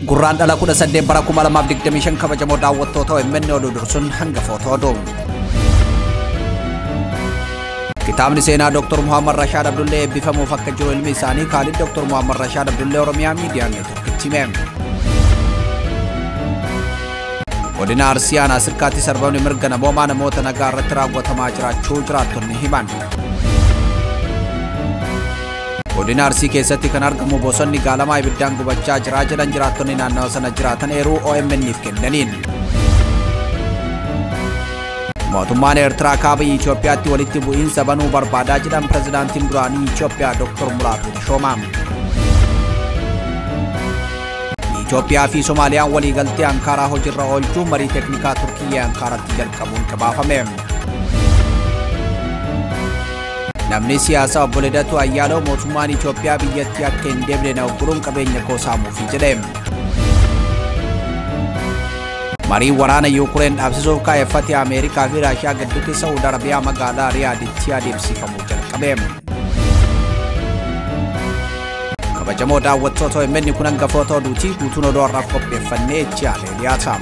Gurraandhala 18 bara 2025 kabajamoo daawwattoota OMN oduu dursuun hangafoota oduu. Kitaabni seenaa Dr. Muhammad Rashaad Abdullee eebbifamuuf akka jiru ilmi isaanii Kaalid Dr. Muhammad Rashaad Abdullee Oromiyaa Miidiyaa Neetworkitti hime. Godina Arsii Aanaa Sirkaatti sarbamni mirga namoomaa namoota nagaa irratti raawwatamaa jiraachuu jiraattonni himan. Godina Arsii keessatti kan argamu bosonni gaalamaa ibiddaan gubachaa jira jedhan jiraattonni naannawa sana jiraatan eeruu OMN'if kennaniin. Mootummaan Eertiraa kaaba Itoophiyaatti walitti bu'iinsa banuu barbaadaa jedhan pirezidaantiin duraanii Itoophiyaa Dr. Mulaatu Tashoomaa. Itoophiyaa fi Somaaliyaan waliigaltee Ankaaraa hojiirra oolchuu marii teeknikaa Turkiyyee Ankaaratti jalqabuun gabaafame. Namni siyaasaa obbo Lidatu Ayyaalew mootummaan Itoophiyaa biyyattii akka hin deebine na ugguruun qabeenya koo saamuufi jedhe. Marii waraana Yuukireen dhaabsisuuf kaayeffate Ameerikaa fi Raashiyaa gidduutti Saa'ud Arabiyaa magaalaa Riyaaditti adeemsifamuu jalqabe. Kabajamoo daawwattoota OMN kun hangafoota oduuti. Guutuun oduu har'aaf qopheeffannee itti aanee dhiyaata.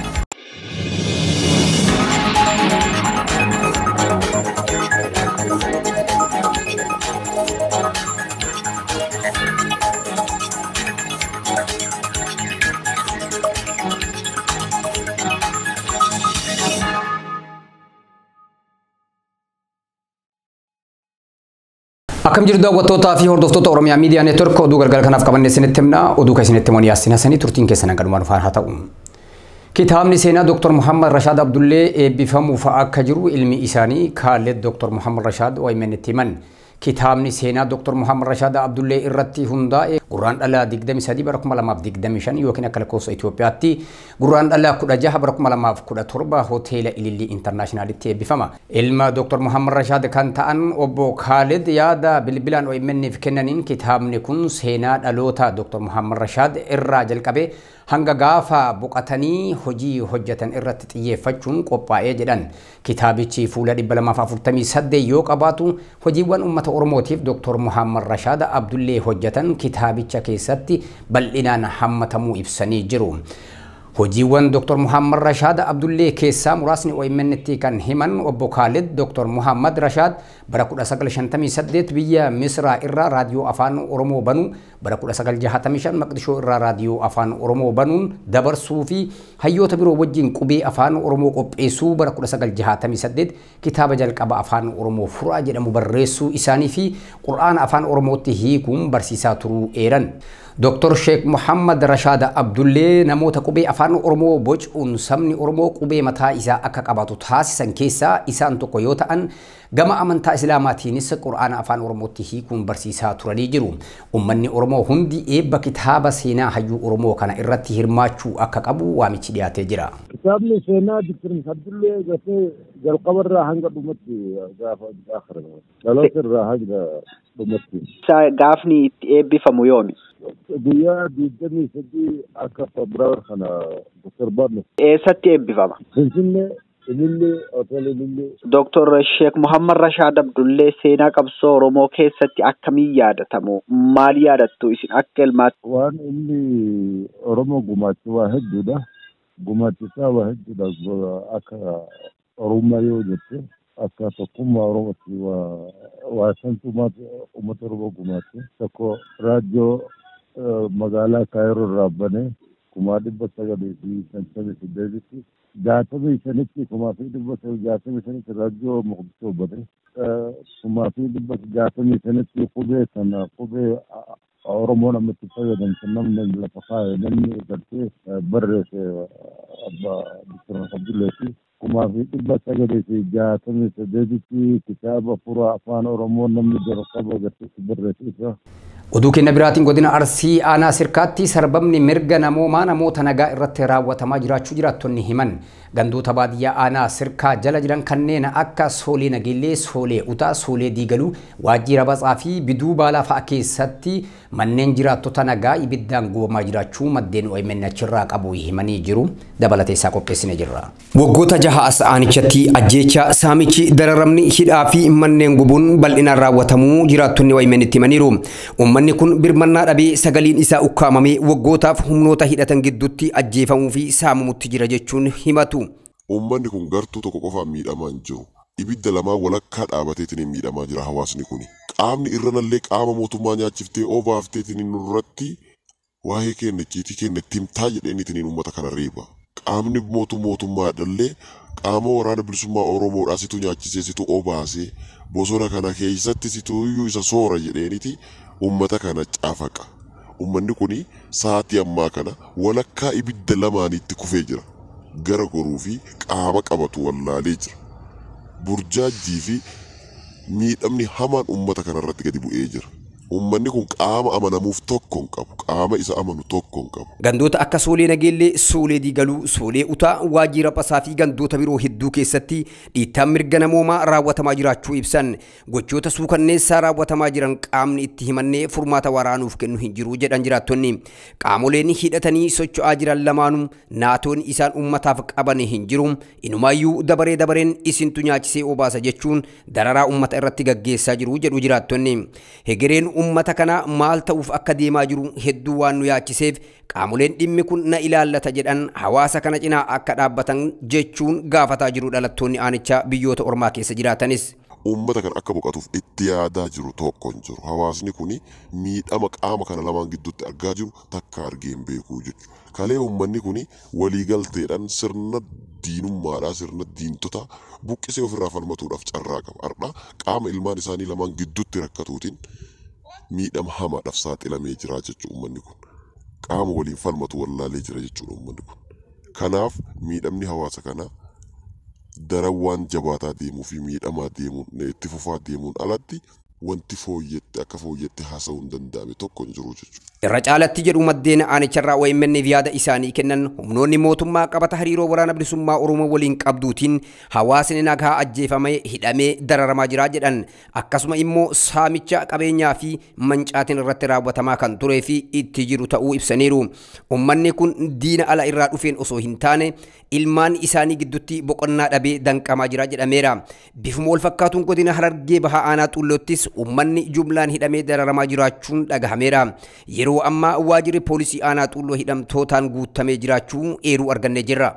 Akkam jirtu daawwattootaa fi hordoftoota Oromiyaa Miidiyaa Neetwork oduu galgala kanaaf qabannee isinitti himna. Oduu kan isinitti himuun Yaassin Hasanii turtiin keessan hanga dhumaa dhufaan haa ta'u. Kitaabni seenaa Dr. Muhammad Rashaad Abdullee eebbifamuuf akka jiru ilmi isaanii Kaaled Dr. Muhammad Rashaad OMN itti himan. Kitaabni seenaa Dr. Muhammad Rashaad Abdullee irratti hundaa'e gurraandhala 23 bara 2025 yookiin akka lakkoofsa Itoophiyaatti gurraandhala 16 bara 2017 hoteela Ilillii Intarnaashinaalitti eebbifama. Ilma Dr. Muhammad Rashaad kan ta'an obbo Kaaled yaada bilbilaan OMN'if kennaniin kitaabni kun seenaa dhaloota Dr. Muhammad Rashaad irraa jalqabee hanga gaafa boqotanii hojii hojjetan irratti xiyyeeffachuun qophaa'ee jedhan. Kitaabichi fuula 248 yoo qabaatu hojiiwwan uummata Oromootiif Dr. Muhammad Rashaad Abdullee hojjetan kitaabicha keessatti bal'inaan hammatamuu ibsanii jiru. Hojiiwwan Dr. Muhammad Rashaad Abdullee keessaa muraasni OMN'tti kan himan obbo Kaalid Dr. Muhammad Rashaad bara 1958 biyya Misraa irraa raadiyoo afaan Oromoo banuu, bara 1965 Maqdishoo irraa raadiyoo afaan Oromoo banuun dabarsuu fi hayyoota biroo wajjin qubee afaan Oromoo qopheessuu, bara 1968 kitaaba jalqaba afaan Oromoo Furaa jedhamu barreessuu isaanii fi Qur'aana afaan Oromootti hiikuun barsiisaa turuu eeran. Dr. Sheikh Muhammad Rashaad Abdullee namoota qubee afaan Oromoo bocuun sabni Oromoo qubee mataa isaa akka qabaatu taasisan keessaa isaan tokko yoo ta'an gama amantaa Islaamaatiinis Qur'aana afaan Oromootti hiikuun barsiisaa turanii jiru. Uummanni Oromoo hundi eebba kitaaba seenaa hayyuu Oromoo kana irratti hirmaachuu akka qabu waamichi dhiyaatee jira. Kitaabni seenaa Dr. Abdullee gartee jalqabarraa hanga dhumatti gaafa akhirama. Dhaloota irraa hanga dhumatti. Gaafni itti eebbifamu yoomi? Guyyaa 23 akka Febraawar kana Dr. Barno. Eessatti eebbifama? Finfinnee Ilillii hoteela Ilillii. Dr. Sheekh Muhammad Rashaad Abdullee seenaa qabsoo Oromoo keessatti akkamiin yaadatamu? Maal yaadattu isin akka ilmaatti? Waan inni Oromoo gumaache waa hedduudha. Gumaachisaa waa hedduudha akka Oromummaa yoo jette akka tokkummaa Oromootti waa shantu uummata Oromoo gumaache. Tokko raadiyoo magaalaa Kaayiroo irraa banee 1958tti 65tti 1965tti raadiyoo Moqdishoo bane. 1965tti qubee sana qubee Oromoo namatti fayyadamte namni lafa kaa'e namni gartee barreesse abbaa Dr. Abdulleeti. 1968tti kitaaba Furaa afaan Oromoo namni jalqaba gartee barreesse isa. Oduu kenna biraatiin godina Arsii Aanaa Sirkaatti sarbamni mirga namoomaa namoota nagaa irratti raawwatamaa jiraachuu jiraattonni himan. Gandoota baadiyyaa Aanaa Sirkaa jala jiran kanneen akka Soolee Nageellee, Soolee Utaa, Soolee Diigaluu, Waajjira Batsaa fi Biduu Baalaa fa'a keessatti manneen jiraattota nagaa ibiddaan gubamaa jiraachuu maddeen OMN achirraa qabu himanii jiru. Dabalatee isaa qopheessine jirra. Waggoota Ji'a jaha as aanichatti ajjeecha, saamichi, dararamni, hidhaa fi manneen gubuun bal'inaan raawwatamuu jiraattonni OMN itti himaniiru. Uummanni kun birmannaa dhabee sagaliin isaa ukkaamamee waggootaaf humnoota hidhatan gidduutti ajjeefamuu fi saamamutti jira jechuun himatu. Uummanni kun gartuu tokko qofaan miidhamaa hin jiru. Ibidda lamaa walakkaa dhaabateetiin miidhamaa jira hawaasni kuni. Qaamni irranallee qaama mootummaa nyaachiftee obaafteetiin nurratti waa'ee keenya icciitii keenya itti himtaa jedheeniitiin uummata kana reeba. Qaamni mootummaadhallee qaama waraana bilisummaa Oromoodhaa situ nyaachisee, situ obaasee, bosona kana keessatti situ iyyuu isa soora jedheeniti uummata kana cafaqa. Uummanni kuni sa'aatii ammaa kana walakkaa ibidda lamaanitti kufee jira. Gara goruu fi qaama qabatu wallaalee jira. Burjaajjii fi miidhamni hamaan uummata kanarratti gadi bu'ee jira. Uummanni kun qaama amanamuuf tokko hin qabu. Qaama isa amanu tokko hin qabu. Gandoota akka Soolee Nageellee, Soolee Diigaluu, Soolee Utaa, Waajjira Phasaa fi gandoota biroo hedduu keessatti dhiittaan mirga namoomaa raawwatamaa jiraachuu ibsan. Gochoota suukanneessaa raawwatamaa jiran qaamni itti himannee furmaata waraanuuf kennu hin jiru jedhan jiraattonni. Qaamoleen hidhatanii socho'aa jiran lamaanuu naatoon isaan uummataaf qaban hin jiru. Inumaayyuu dabaree dabareen isintu nyaachisee obaasa jechuun dararaa uummata irratti gaggeessaa jiru jedhu jiraattonni. Hegereen uummata kana maal ta'uuf akka deemaa jiru hedduu waan nu yaachiseef qaamoleen dhimmi kun na ilaallata jedhan hawaasa kana cinaa akka dhaabbatan jechuun gaafataa jiru dhalattoonni aanichaa biyyoota ormaa keessa jiraatanis. Uummata kana akka boqotuuf itti yaadaa jiru tokko hin jiru. Hawaasni kuni miidhama qaama kana lamaan gidduutti argaa jiru takka argee hin beeku jechuudha. Kalee uummanni kuni waliigalteedhaan sirna diinummaadhaa, sirna diintota buqqisee ofirraa falmatuudhaaf carraa qaba. Har'a qaama ilmaan isaanii lamaan gidduutti rakkatuutiin miidhama hamaadhaaf saaxilamee jira jechuudha uummanni kun. Qaama waliin falmatu wallaalee jira jechuudha uummanni kun. Kanaaf miidhamni hawaasa kanaa daran waan jabaataa deemuu fi miidhamaa deemuun itti fufaa deemuun alatti wanti fooyyette akka fooyyette haasa'uu hin danda'ame tokko hin jiru jechuudha. Irra caalatti jedhu maddeen aanicharraa OMN yaada isaanii kennan humnoonni mootummaa qabata hariiroo waraana bilisummaa Oromoo waliin qabduutiin hawaasni nagaa ajjeefamee hidhamee dararamaa jira jedhan. Akkasuma immoo saamicha qabeenyaa fi mancaatiin irratti raawwatamaa kan turee fi itti jiru ta'uu ibsaniiru. Uummanni kun diina ala irraa dhufeen osoo hin taane ilmaan isaanii gidduutti boqonnaa dhabee danqamaa jira jedhameera. Bifuma wal fakkaatuun godina Harargee Bahaa aanaa Xulloottis uummanni jumlaan hidhamee dararamaa jiraachuun dhagahameera. Yeroo ammaa waajjirri poolisii aanaa Xulloo hidhamtootaan guutamee jiraachuu eeruu argannee jirra.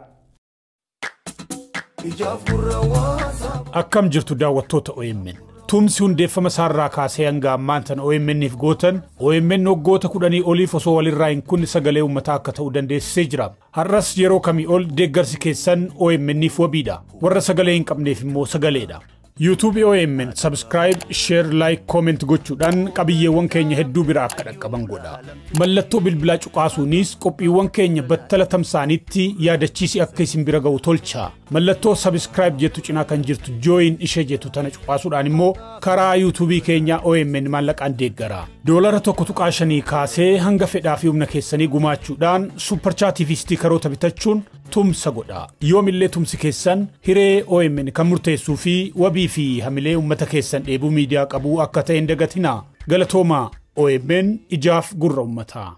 Akkam jirtu daawwattoota OMN. Tumsi hundeeffama isaarraa kaasee hanga ammaan tana OMN'if gootan OMN waggoota 10 oliif osoo walirraa hin kunne sagalee uummataa akka ta'u dandeessisee jira. Har'as yeroo kamii ol deeggarsi keessan OMN'if wabiidha. Warra sagalee hin qabneef immoo sagaleedha. YouTube OMN subscribe, share, like, comment gochuudhaan qabiyyeewwan keenya hedduu bira akka dhaqqaban godha. Mallattoo bilbilaa cuqaasuunis qophiiwwan keenya battala tamsaanitti yaadachiisi akka isin bira ga'u tolcha. Mallattoo subscribe jettu cinaa kan jirtu join ishee jettu tana cuqaasuudhaan immoo karaa YouTube keenya OMN maallaqaan deeggara. $1.5 kaasee hanga fedhaa fi humna keessanii gumaachuudhaan super chat fi stikaroota bitachuun tumsa godha. Yoomillee tumsi keessan hiree OMN kan murteessuu fi wabii fi hamilee uummata keessan dheebuu miidiyaa qabuu akka ta'e hin dagatinaa. Galatooma OMN ijaaf gurra uummataa.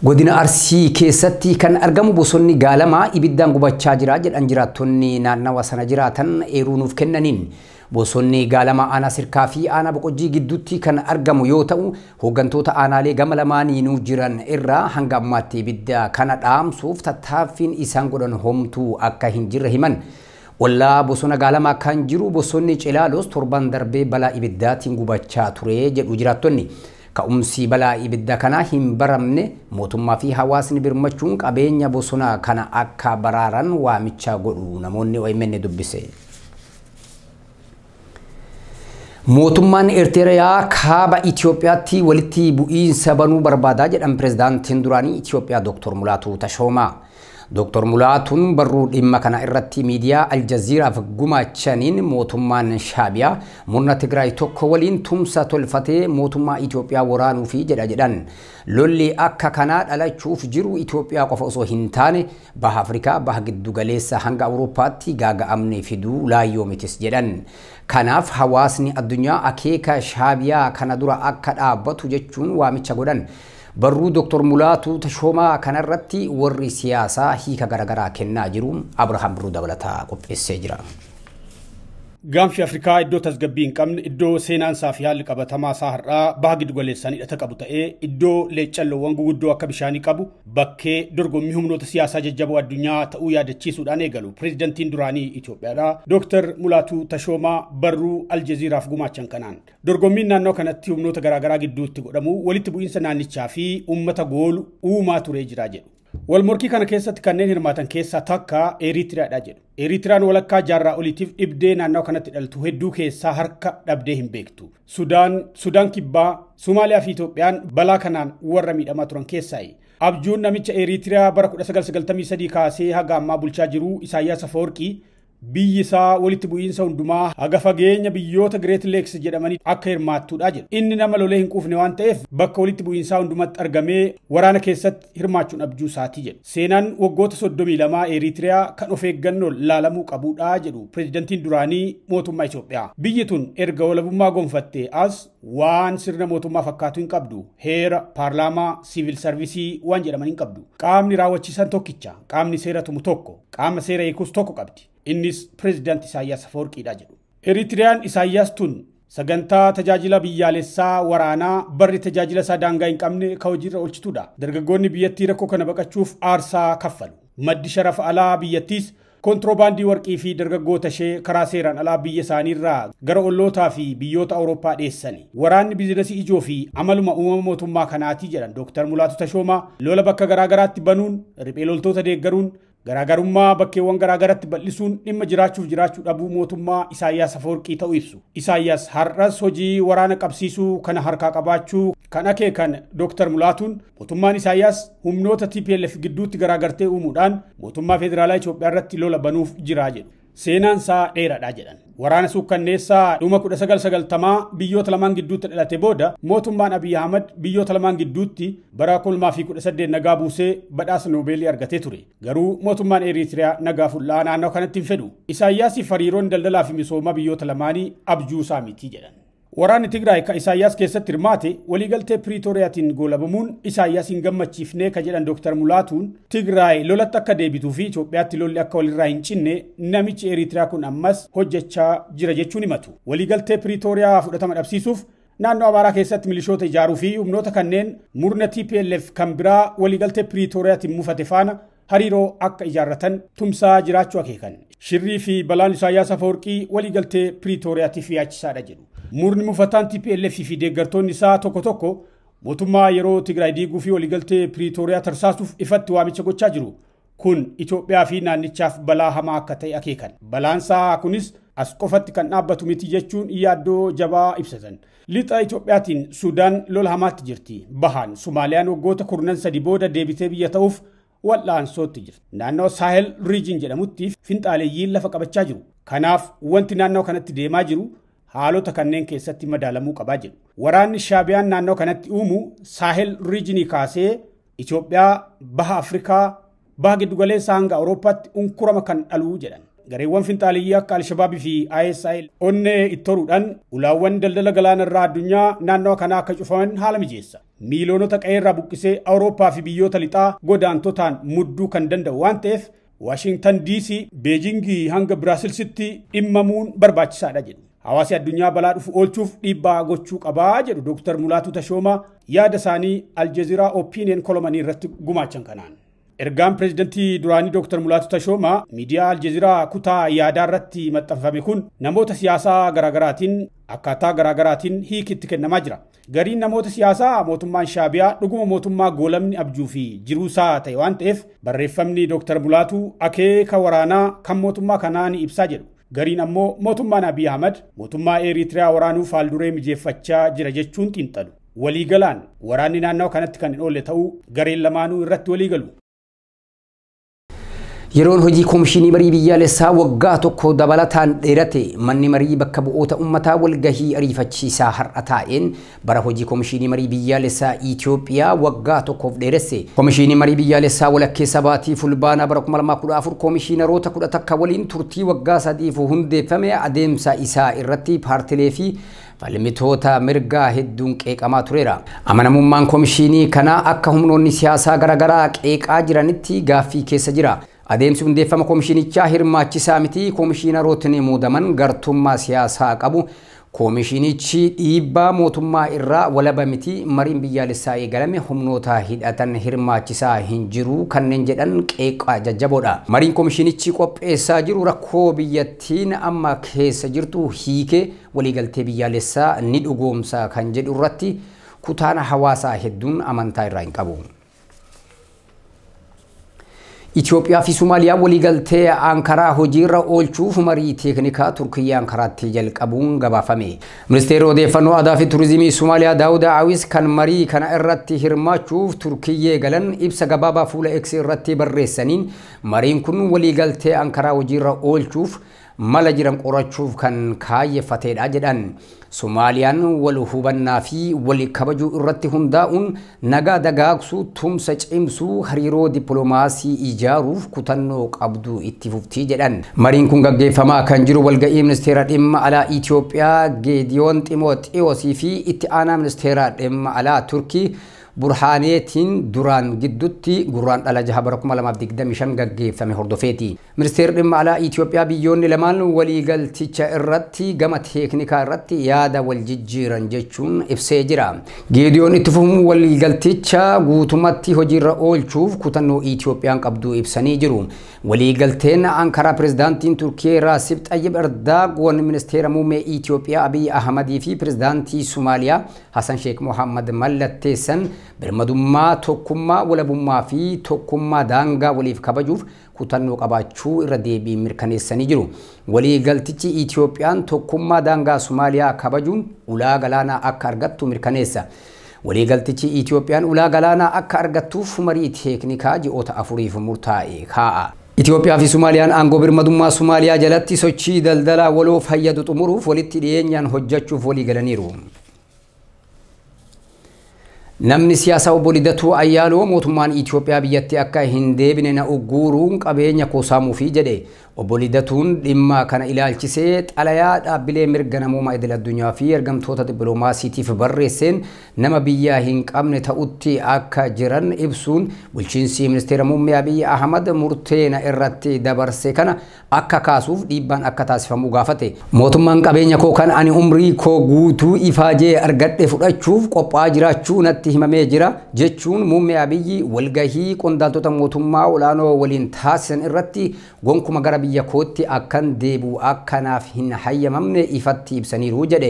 Godina Arsii keessatti kan argamu bosonni gaalamaa ibiddaan gubachaa jira jedhan jiraattonni naannawa sana jiraatan eeruu nuuf kennaniin. Bosonni gaalamaa aanaa Sirkaa fi aanaa Boqojjii gidduutti kan argamu yoo ta'u hooggantoota aanaalee gama lamaaniinuu jiran irraa hanga ammaatti ibidda kana dhaamsuuf tattaaffiin isaan godhan homtuu akka hin jirre himan. Ollaa bosona gaalamaa kan jiru bosonni Cilaalos torban darbee balaa ibiddaatiin gubachaa ture jedhu jiraattonni. Ka'umsi balaa ibidda kanaa hin baramne mootummaa fi hawaasni birmachuun qabeenya bosona kana akka baraaran waamicha godhu namoonni OMN dubbise. Mootummaan Eertiriyaa kaaba Itoophiyaatti walitti bu'iinsa banuu barbaadaa jedhan pirezidaantiin duraanii Itoophiyaa Dr. Mulaatuu Tashoomaa. Dr. Mulaatuun barruu dhimma kana irratti miidiyaa Aljaziiraaf gumaachaniin mootummaan Shaabiyaa murna Tigraay tokko waliin tumsa tolfatee mootummaa Itoophiyaa waraanuufi jedha jedhan. Lolli akka kanaa dhalachuuf jiru Itoophiyaa qofa osoo hin taane baha Afrikaa, baha giddugaleessa hanga Awurooppaatti gaaga'amne fiduu laayyoo mitis jedhan. Kanaaf hawaasni addunyaa akeeka Shaabiyaa kana dura akka dhaabbatu jechuun waamicha godhan. Barruu Dr. Mulaatuu Tashoomaa kanarratti warri siyaasaa hiika garaagaraa kennaa jiru. Abrahaam Birruu dabalataa qopheessee jira. Gaanfi Afrikaa iddoo tasgabbii hin qabne, iddoo seenaan isaa fi haalli qabatamaa isaa har'aa baha giddugaleessaan hidhata qabu ta'ee, iddoo leecalloowwan guguddoo akka bishaanii qabu, bakkee dorgommii humnoota siyaasaa jajjaboo addunyaa ta'uu yaadachiisuudhaan eegalu. Pireezidantiin duraanii Itoophiyaadha Dr. Mulaatuu Tashoomaa barruu Aljeziiraaf gumaachan kanaan. Dorgommiin naannoo kanatti humnoota garaagaraa gidduutti godhamu walitti bu'iinsa naannichaa fi uummata goolu uumaa turee jira jedhu. Walmorkii kana keessatti kanneen hirmaatan keessaa takka Eritiriyaadha jedhu. Eritiriyaan walakkaa jaarraa oliitiif dhibdee naannoo kanatti dhaltu hedduu keessaa harka dhabdee hin beektu. Sudaan Kibbaa, Somaaliyaa fi Itoophiyaan balaa kanaan warra miidhamaa turan keessaayi. Abjuun namicha Eritiriyaa bara 1993 kaasee haga ammaa bulchaa jiru Isaayyaas Afawarqii biyyi isaa walitti bu'iinsa hundumaa haga fageenya biyyoota Great Lakes jedhamanii akka hirmaattudha jedhu. Inni nama lolee hin quufne waan ta'eef bakka walitti bu'iinsaa hundumatti argamee waraana keessatti hirmaachuun abjuu isaatii jedhu. Seenaan waggoota 32 Eritiriyaa kan of eeggannoon laalamuu qabudha jedhu pireezidantiin duraanii mootummaa Itoophiyaa. Biyyi tun erga walabummaa gonfattee as waan sirna mootummaa fakkaatu hin qabdu. Heera, paarlaamaa, siivil sarvisii waan jedhaman hin qabdu. Qaamni raawwachiisan tokkicha, qaamni seera tumu tokko, qaama seera eegus tokko qabdi. Innis pireezidaantii Isaayyaas Afawarqiidha jedhu. Eritiriyaan Isaayyaas tun sagantaa tajaajila biyyaalessaa waraanaa barri tajaajila isaa daangaa hin qabne ka hojiirra oolchitudha. Dargaggoonni biyyattii rakkoo kana baqachuuf aarsaa kaffalu. Maddi sharafa alaa biyyattiis kontiroobaandii warqii fi dargaggoota ishee karaa seeraan alaa biyya isaaniirraa gara ollootaa fi biyyoota Awurooppaa dhiyeessani. Waraanni biizinasii ijoo fi amaluma uumama mootummaa kanaatii jedhan Dr. Mulaatu Tashoomaa lola bakka garaagaraatti banuun, riphee loltoota deeggaruun, garaagarummaa bakkeewwan garaagaratti bal'isuun dhimma jiraachuuf jiraachuu dhabuu mootummaa Isaayyaas Afawarqii ta'uu ibsu. Isaayyaas har'as hojii waraana qabsiisuu kana harkaa qabaachuu kan akeekan Dr. Mulaatuun mootummaan Isaayyaas humnoota TPLF gidduutti garaagartee uumuudhaan mootummaa federaalaa Itoophiyaa irratti lola banuuf jira jedhu. Seenaan isaa dheeraadha jedhan. Waraana suukkanneessaa dhuma 1990 biyyoota lamaan gidduutti dhalate booda mootummaan Abiy Ahmad biyyoota lamaan gidduutti bara 2018 nagaa buusee badhaasa Noobeelii argatee ture. Garuu mootummaan Eritiriyaa nagaa fuudhaa naannoo kanatti hin fedhu. Isaayyaasiif hariiroon daldalaa fi misoomaa biyyoota lamaanii abjuu isaa miti jedhan. Waraanni Tigraay kan Isaayyaas keessatti hirmaate waliigaltee Piriitooriyaatiin goolabamuun Isaayyaas hin gammachiifne ka jedhan Dr. Mulaatuun Tigraay lolatti akka deebituu fi Itoophiyaatti lolli akka walirraa hin cinne namichi Eritiriyaa kun ammas hojjechaa jira jechuun himatu. Waliigaltee Piriitooriyaa fudhatama dhabsiisuuf naannoo Amaaraa keessatti milishoota ijaaruu fi humnoota kanneen murna TPLF kan biraa waliigaltee Piriitooriyaatiin mufate faana hariiroo akka ijaarratan tumsaa jiraachuu akeekan. Shirrii fi balaan Isaayyaas Afawarqii waliigaltee Piriitooriyaatiif yaachisaadha jedhu. Murni mufataan TPLF fi deeggartoonni isaa tokko tokko mootummaa yeroo Tigraay diiguu fi waliigaltee Piriitooriyaa tarsaasuuf ifatti waamicha gochaa jiru. Kun Itoophiyaa fi naannichaaf balaa hamaa akka ta'e akeekan. Balaan isaa kunis as qofatti kan dhaabbatu miti jechuun yaaddoo jabaa ibsatan. Lixa Itoophiyaatiin Sudaan lola hamaatti jirti. Bahaan Somaaliyaan waggoota 13 booda deebitee biyya ta'uuf wal'aansootti jirti. Naannoo Saahel Riijin jedhamutti finxaaleeyyiin lafa qabachaa jiru. Kanaaf wanti naannoo kanatti deemaa jiru haalota kanneen keessatti madaalamuu qabaa jedhu. Waraanni Shaabiyaan naannoo kanatti uumu Saahel Riijinii kaasee Itoophiyaa, Baha Afrikaa, Baha Giddugaleessaa hanga Awurooppaatti unkurama kan dhaluu jedhan. Gareewwan finxaaleeyyii akka Alshabaabii fi ISIL onnee itti horuudhaan ulaawwan daldala galaanarraa addunyaa naannoo kanaa akka cufaman haala mijeessa. Miiliyoonota qe'eerraa buqqisee Awurooppaa fi biyyoota lixaa godaantotaan mudduu kan danda'u waan ta'eef Waashingtan DC, Beejingii hanga Biraazilsitti dhimmamuun barbaachisaadha jedhu. Hawaasi addunyaa balaa dhufu oolchuuf dhiibbaa gochuu qabaa jedhu Dr. Mulaatu Tashoomaa yaada isaanii Aljeziraa Opinion kolomanii irratti gumaachan kanaan. Ergaan pireezidantii duraanii Dr. Mulaatu Tashoomaa miidiyaa Aljeziraa kutaa yaadaa irratti maxxanfame kun namoota siyaasaa garaagaraatiin akkaataa garaagaraatiin hiikitti kennamaa jira. Gariin namoota siyaasaa mootummaan Shaabiyaa dhuguma mootummaa goolamni abjuu fi jiruusaa ta'e waan ta'eef barreeffamni Dr. Mulaatu akeeka waraanaa kan mootummaa kanaa ni ibsaa jedhu. Gariin ammoo mootummaan Abiy Ahmad mootummaa Eritiriyaa waraanuuf haalduree mijeeffachaa jira jechuun xiinxalu. Waliigalaan waraanni naannoo kanatti kan hin oolle ta'uu gareen lamaanuu irratti waliigalu. Yeroon hojii Komishinii Marii Biyyaalessaa waggaa tokko dabalataan dheerate. Manni marii bakka bu'oota uummataa walgahii ariifachiisaa har'a taa'een bara hojii Komishinii Marii Biyyaalessaa Itoophiyaa waggaa tokkoof dheeresse. Komishinii Marii Biyyaalessaa walakkeessa baatii Fulbaanaa bara 2014 komishiinaroota 11 waliin turtii waggaa 3 hundeeffame adeemsa isaa irratti paartilee fi falmitoota mirgaa hedduun qeeqamaa tureera. Amanamummaan koomishinii kanaa akka humnoonni siyaasaa garaagaraa qeeqaa jiranitti gaaffii keessa jira. Adeemsi hundeeffama koomishinichaa hirmaachisaa miti. Koomishiinarootni muudaman gartummaa siyaasaa qabu. Koomishinichi dhiibbaa mootummaa irraa walaba miti. Mariin biyyaalessaa eegalame humnoota hidhatan hirmaachisaa hin jiru kanneen jedhan qeeqaa jajjaboodha. Mariin koomishinichi qopheessaa jiru rakkoo biyyattiin amma keessa jirtu hiikee waliigaltee biyyaalessaa ni dhugoomsa kan jedhu irratti kutaan hawaasaa hedduun amantaa irraa hin qabu. Itoophiyaa fi Somaaliyaa waliigaltee Ankaraa hojiirra oolchuuf marii teeknikaa Turkiyyaa Ankaraatti jalqabuun gabaafame. Ministeerri odeeffannoo aadaa fi turizimii Somaaliyaa Daawud Awis kan marii kana irratti hirmaachuuf Turkiyyee galan ibsa gabaabaa fuula X irratti barreessaniin mariin kun waliigaltee Ankaraa hojiirra oolchuuf mala jiran qorachuuf kan kaayyeffatedha jedhan. Somaaliyaan wal hubannaa fi wal kabajuu irratti hundaa'uun nagaa dagaagsuu, tumsa cimsuu, hariiroo dippiloomaasii ijaaruuf kutannoo qabdu itti fuftii jedhan. Mariin kun gaggeeffamaa kan jiru walga'ii ministeera dhimma alaa Itoophiyaa Geediyoon Ximooxiyoosii fi itti aanaa ministeera dhimma alaa Turkii Burhaaneetiin duraan gidduutti gurraan dhala jaha bara 2025 gaggeeffame hordofeeti. Ministeerri dhimma alaa Itoophiyaa biyyoonni lamaan waliigalticha irratti gama teeknikaa irratti yaada wal jijjiiran jechuun ibsee jira. Geediyoon itti fufuun waliigalticha guutumatti hojiirra oolchuuf kutannoo Itoophiyaan qabdu ibsanii jiru. Waliigalteen Ankaraa pirezidaantiin Turkiyee Raasib Xayyib Erdogan ministeera muummee Itoophiyaa Abiy Ahmadii fi pirezidaantii Somaaliyaa Hasan Sheekh Mohammad mallatteessan birmadummaa, tokkummaa, walabummaa fi tokkummaa daangaa waliif kabajuuf kutannoo qabaachuu irra deebii mirkaneessanii jiru. Waliigaltichi Itoophiyaan tokkummaa daangaa Somaaliyaa kabajuun ulaa galaanaa akka argattu mirkaneessa. Waliigaltichi Itoophiyaan ulaa galaanaa akka argattuuf marii teeknikaa ji'oota afuriif murtaa'e kaa'a. Itoophiyaa fi Somaaliyaan aangoo birmadummaa Somaaliyaa jalatti sochii daldalaa waloo fayyadu xumuruuf walitti dhiyeenyaan hojjechuuf walii galaniiru. Namni siyaasaa obbo Lidatuu Ayyaaloo mootummaan Itoophiyaa biyyatti akka hin deebine na ugguuruun qabeenya koo saamuufi jedhe. Obbo Lidatuun dhimma kana ilaalchisee xalayaa dhaabbilee mirga namoomaa idil addunyaa fi ergamtoota dippiloomaasiitiif barreesseen nama biyyaa hin qabne ta'utti akka jiran ibsuun bulchiinsi ministeera muummee Abiy Ahmad murteena irratti dabarse kana akka kaasuuf dhiibbaan akka taasifamu gaafate. Mootummaan qabeenya koo kan ani umrii koo guutuu ifaajee argadhe fudhachuuf qophaa'aa jiraachuu natti himamee jira jechuun muummee Abiyyi walgahii qondaaltota mootummaa olaanoo waliin taasisan irratti gonkuma gara biyya kootti akkan deebi'u akkanaaf hin hayyamamne ifatti ibsaniiru jedhe.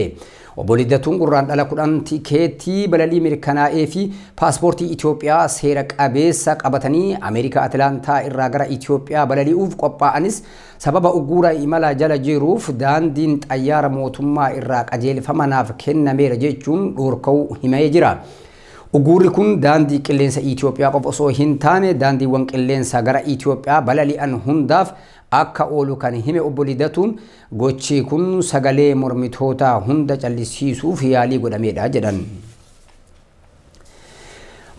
Obbo Lidatuun gurraan dhala 10 tikeetii balalii mirkanaa'ee fi paaspoortii Itoophiyaa seera qabeessa qabatanii Ameerikaa Atilaantaa irraa gara Itoophiyaa balali'uuf qophaa'anis sababa uggura imala jala jiruuf daandiin xayyaara mootummaa irraa qajeelfama naaf kennameera jechuun dhorka'uu himee jira. Uggurri kun daandii qilleensa Itoophiyaa qofa osoo hin taane daandiiwwan qilleensaa gara Itoophiyaa balali'an hundaaf akka oolu kan hime obbo Lidatuun gochi kun sagalee mormitoota hunda callisiisuuf yaalii godhamedha jedhan.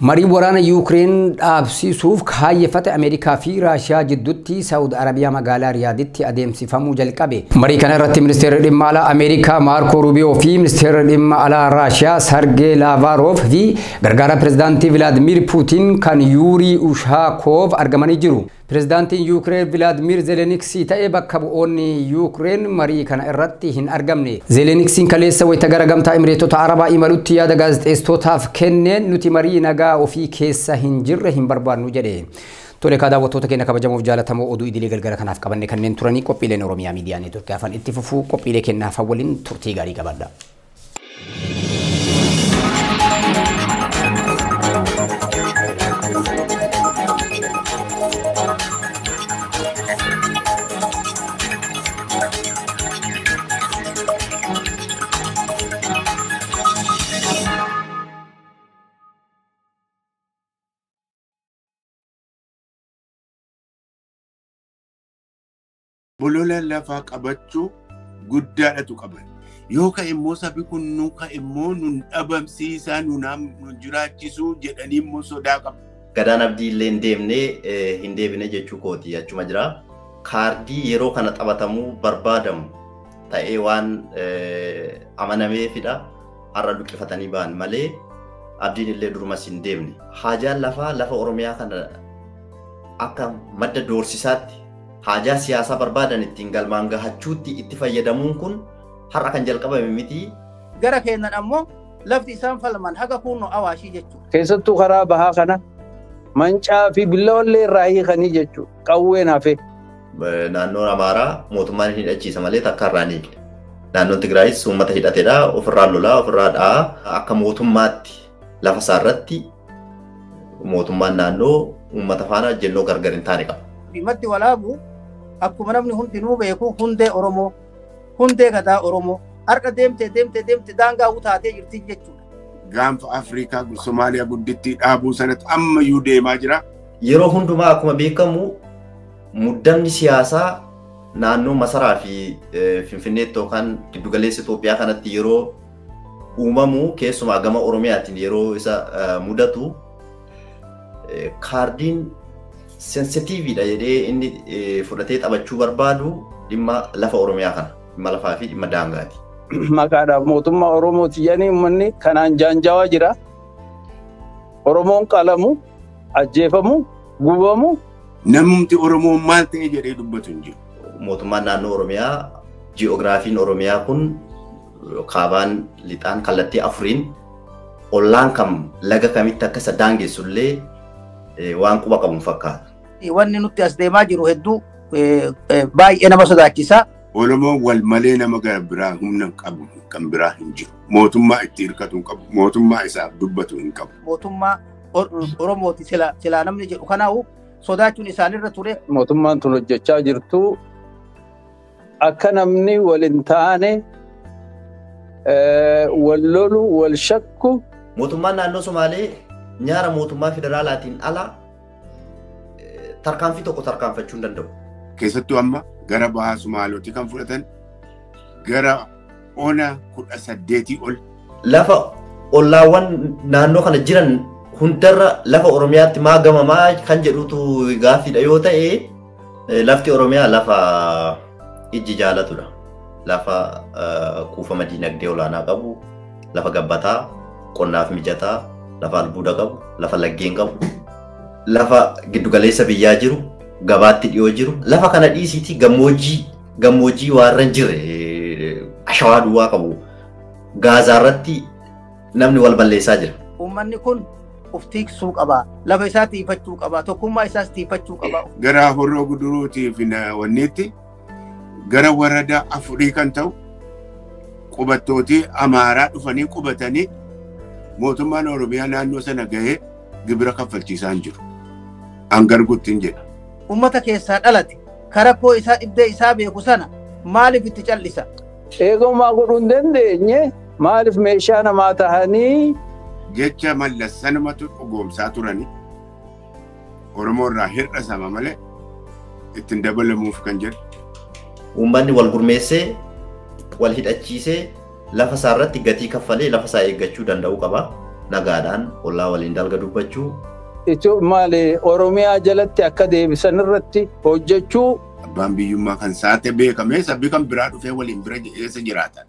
Marii waraana Yuukireen dhaabsisuuf kaayyeffate Ameerikaa fi Raashiyaa jidduutti Saawud Arabiyaa magaalaa Riyaaditti adeemsifamuu jalqabe. Marii kana irratti ministeerri dhimma alaa Ameerikaa Maarko Rubiyoo fi ministeerri dhimma alaa Raashiyaa Sargee Laavaaroof fi gargaaraa pirezidaantii Vilaadimir Puutiin kan Yuurii Ushaakoof argamanii jiru. Pirezidaantiin Yuukireen Vilaadimir Zeeleniksii ta'e bakka bu'oonni Yuukireen marii kana irratti hin argamne. Zeeleniksiin kaleessa wayita gara gamtaa Imireetota Arabaa imalutti yaada gaazexeessitootaaf kenneen nuti marii nagaa ofii keessa hin jirre hin barbaannu jedhe. Tole kaa daawwattoota keenya kabajamoo fi jaallatamoo oduu idilee galgala kanaaf qabanne kanneen turanii qophiileen Oromiyaa Miidiyaa Neetwoorkii hafan itti fufuu qophiilee kennaaf waliin turtii gaarii qabaadha. Bolola lafaa qabachuu guddaadhatu qaban. Yoo ka'e immoo sabi kun nu ka'e immoo nun dhabamsiisaa nun jiraachisuu jedhanii immoo sodaa qabu. Gadaan Abdii illee hin deemnee hin deebine jechuu kooti achuma jira. Kaardii yeroo kana taphatamuu barbaadamu ta'ee waan amanameefidha. Har'a luqqifatanii ba'an malee Abdiin illee durumas hin deemne. Haajaan lafaa lafa Oromiyaa kana akka madda doorsisaatti haajaa siyaasaa barbaadan ittiin galmaan gahachuutti itti fayyadamuun kun har'a kan jalqabame miti. Gara keenyan ammoo lafti isaan falman haga kunno Awaashii jechuudha. Keessattuu karaa bahaa kana mancaa fi billawallee irraa hiikanii jechuudha. Qawween hafe. Naannoon Amaaraa mootummaan hin hidhachiisa malee takka irraa hin hiikne. Naannoon Tigraayis uummata hidhatedha. Ofirraa lolaa, ofirraa dha'aa. Akka mootummaatti lafa isaarratti mootummaan naannoo uummata faana jennoo gargar hin taane qaba. Maddi Walaabu akkuma namni hundinuu beeku hundee Oromoo, hundee gadaa Oromoo. Har'a deemtee deemtee deemtee daangaa utaatee jirti jechuudha. Gaanfa Afrikaa Somaaliyaa guddittii dhaabuu sanatti ammayyuu deemaa jira. Yeroo hundumaa akkuma beekamu muddamni siyaasaa naannoo Masaraa fi Finfinneetti yookaan giddugaleessa Itoophiyaa kanatti yeroo uumamu keessumaa gama Oromiyaatiin yeroo isa mudatu kaardiin sensitiiviidha jedhee inni fudhatee taphachuu barbaadu dhimma lafa Oromiyaa kana, dhimma lafaa fi dhimma daangaati. Maqaadhaaf mootummaa Oromooti jedhanii uummanni kanaan jaanjaawaa jira. Oromoon qalamu, ajjeefamu, gubamu. Namumti Oromoo maal ta'e jedhee dubbatu hin jiru. Mootummaan naannoo Oromiyaa, ji'oogiraafiin Oromiyaa kun kaabaan lixaan kallattii afuriin ollaan kam laga kamitti akka isa daangessullee waan quba qabu fakkaata. Wanni nutti as deemaa jiru hedduu baay'ee nama sodaachisa. Oromoon wal malee nama gara biraa humna qabu kan biraa hin jiru. Mootummaa itti hirkatu hin qabu. Mootummaa isaaf dubbatu hin qabu. Mootummaa Oromooti silaa namni jedhu kanaa'u sodaachuun isaanirra ture. Mootummaan tun hojjechaa jirtu akka namni wal hin taane wal lolu wal shakku. Mootummaan naannoo Somaalee nyaara mootummaa federaalaatiin ala tarkaanfii tokko tarkaanfachuu hin danda'u. Keessattuu amma gara bahaa Somaalooti kan fudhatan gara ona 18 ol. Lafa ollaawwan naannoo kana jiran hundarra lafa Oromiyaatti maa gamamaa kan jedhutu gaaffiidha yoo ta'e lafti Oromiyaa lafa ijji jaalatudha. Lafa kuufama diinagdee olaanaa qabu, lafa gabbataa, qonnaaf mijataa, lafa albuuda qabu, lafa laggeen qabu, lafa giddugaleessa biyyaa jiru, gabaatti dhiyoo jiru. Lafa kana dhiisiitii gammoojjii waarra hin jirre ashawaa duwwaa qabu. Gaazaa irratti namni wal balleessaa jira. Uummanni kun of tiksuu qaba. Lafa isaa tiifachuu qaba. Tokkummaa isaas tiifachuu qaba. Gara Horroo Guduruutii fi wanniitti gara warada 4 kan ta'u qubattootii Amaaraa dhufanii qubatanii mootummaan Oromiyaa naannoo sana gahee gibira kaffalchiisaa hin jiru. Hangarguutti hin jedha. Uummata keessaa dhalate karakkoo isaa dhibdee isaa beeku sana maaliif itti callisa? Eegumaa godhuu hin dandeenye maaliif meeshaa namaa tahanii? Jecha Mallas sanumatu dhugoomsaa turani. Oromoo irraa hir'isama malee ittiin dabalamuuf kan jedhu. Uummanni wal gurmeessee, wal hidhachiisee lafa isaa irratti gatii kaffalee lafa isaa eeggachuu danda'uu qaba. Nagaadhaan ollaa waliin dalga dubbachuu. Maali Oromiyaa jalatti akka deebisan irratti hojjechuu. Abbaan biyyummaa kan saate beekamee sabbi kan biraa dhufee waliin bira eessa jiraatan.